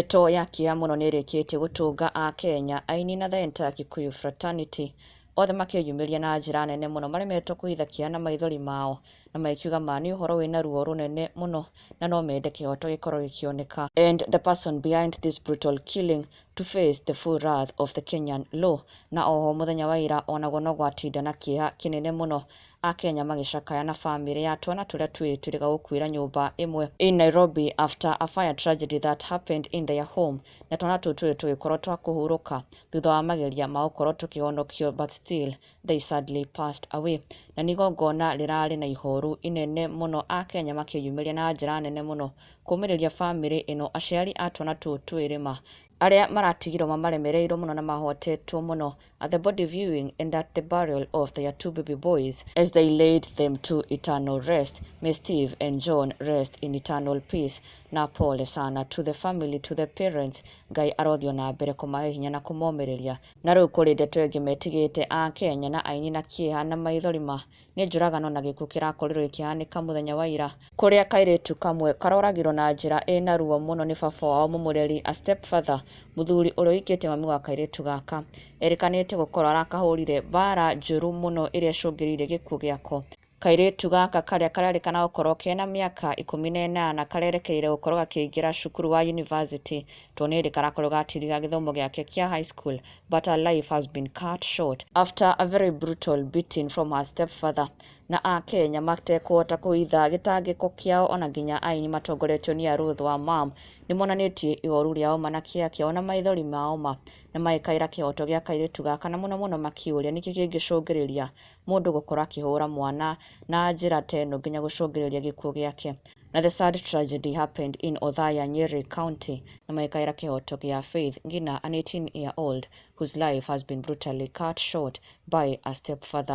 Ndeto ya kĩeha mũno nĩĩrĩkĩtie gũtũnga akenya, aini na the entire Kikuyu fraternity othe makĩyumĩria na njĩra nene mũno maremetwo kũhitha kĩeha na maithori mao na makiuga ma nĩ ũhoro wĩna ruo rũnene mũno na no mende kĩhoto gĩkorwo gĩkĩoneka and the person behind this brutal killing to face the full wrath of the Kenyan law. Na oho mũthenya wa ira onaguo no gwatinda na kĩeha kĩnene mũno akenya magĩcakaya na bamĩrĩ ya twana tũrĩa twĩrĩ twĩrĩga gũkuĩra nyũmba ĩmwe in Nairobi after a fire tragedy that happened in their home, na twana tũu twĩrĩ tũgĩkorwo twa kũhurũka thutha wa mageria ma gũkorwo tũkĩhonokio, but still they sadly passed away. Na nĩ igongona rĩrarĩ na ihoru inene mũno akenya makĩyumĩria na njĩra nene mũno kũmĩrĩria bamĩrĩ ĩno, aciari a twana tũu twĩrĩ ma arĩa maratigirwo mamaremereirwo mũno na mahotetwo mũno at the body viewing and at the burial of their two baby boys as they laid them to eternal rest. May Steve and John rest in eternal peace. Na pole sana to the family, to the parents. Ngai arothio na mbere kũmahe hinya na kũmomĩrĩria. Na rĩu kũrĩ ndeto ĩngĩ metigĩte akenya na aini na kĩeha na maithori ma nĩ njũragano na gĩkuũ kĩrakorirwo gĩkĩhanĩka mũthenya wa ira kũrĩa kairĩtu kamwe karoragirwo na njĩra ĩna ruo mũno nĩ baba wao mũmũreri, a stepfather, mũthuri ũrĩa ũhikĩtie mami wa kairĩtu gaka erĩkanĩte gũkorwo arakahũrire mbara njũru mũno ĩrĩa ĩcũngĩrĩirie gĩkuũ gĩako. Kairĩtu gaka karĩa karerĩkana gũkorwo kena mĩaka 18 karerekeire gũkorwo gakĩingĩra cukuru wa university tondũ nĩ hĩndĩ karakorwo gatiriga gĩthomo gĩake kĩa high school, but her life has been cut short after a very brutal beating from her stepfather. Na akenya matekũhota kũhitha gĩtangĩko kĩao ona nginya aini matongoretio nĩ Ruth wa Mam nĩ monanĩtie ihoru rĩao ma na kĩeha kĩao na maithori mao ma na magĩkaĩra kĩhoto gĩa kairĩtu gaka na mũno mũno makĩũria nĩkĩ kĩngĩcũngĩrĩria mũndũ gũkorwo akĩhũra mwana na njĩra ta ĩno nginya gũcũngĩrĩria gĩkuũ gĩake. Na the sad tragedy happened in Othaya, Nyeri County, na magĩkaĩra kĩhoto gĩa Faith Ngina, an 18-year-old whose life has been brutally cut short by a stepfather.